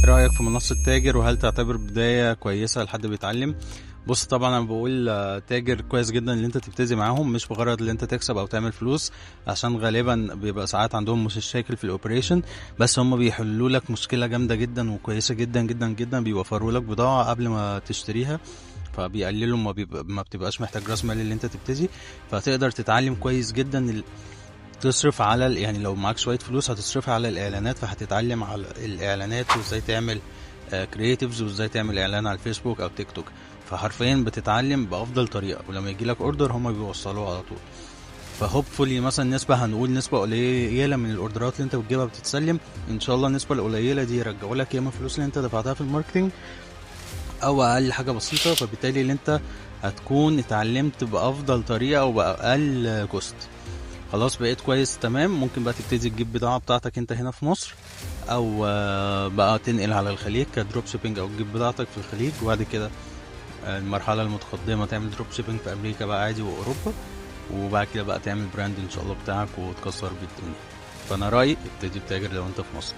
رأيك في منصة تاجر، وهل تعتبر بداية كويسة لحد بيتعلم؟ بص، طبعا انا بقول تاجر كويس جدا اللي انت تبتدي معاهم، مش بغرض اللي انت تكسب او تعمل فلوس، عشان غالبا بيبقى ساعات عندهم مشاكل في ال operation، بس هم بيحلوا لك مشكلة جامدة جدا وكويسة جدا جدا جدا، بيوفروا لك بضاعة قبل ما تشتريها، فبيقللوا ما بتبقاش محتاج راس مال اللي انت تبتدي، فتقدر تتعلم كويس جدا تصرف على يعني لو معاك شوية فلوس هتصرفها على الاعلانات، فهتتعلم على الاعلانات وازاي تعمل creatives وازاي تعمل اعلان على الفيسبوك او تيك توك، فحرفيا بتتعلم بافضل طريقه، ولما يجي لك order هما بيوصلوه على طول. ف hopefully مثلا نسبه، هنقول نسبه قليله من ال orderات اللي انت بتجيبها بتتسلم، ان شاء الله النسبة القليلة دي يرجعوا لك يا اما الفلوس اللي انت دفعتها في ال marketing او اقل حاجة بسيطة، فبالتالي اللي انت هتكون اتعلمت بافضل طريقه وباقل cost. خلاص بقيت كويس تمام، ممكن بقى تبتدي تجيب بضاعة بتاعتك انت هنا في مصر، او بقى تنقل على الخليج ك drop shipping، او تجيب بضاعتك في الخليج، وبعد كده المرحلة المتقدمة تعمل drop shipping في امريكا بقى عادي واوروبا، وبعد كده بقى تعمل brand ان شاء الله بتاعك وتكسر بيه الدنيا. فانا رايي ابتدي بتاجر لو انت في مصر.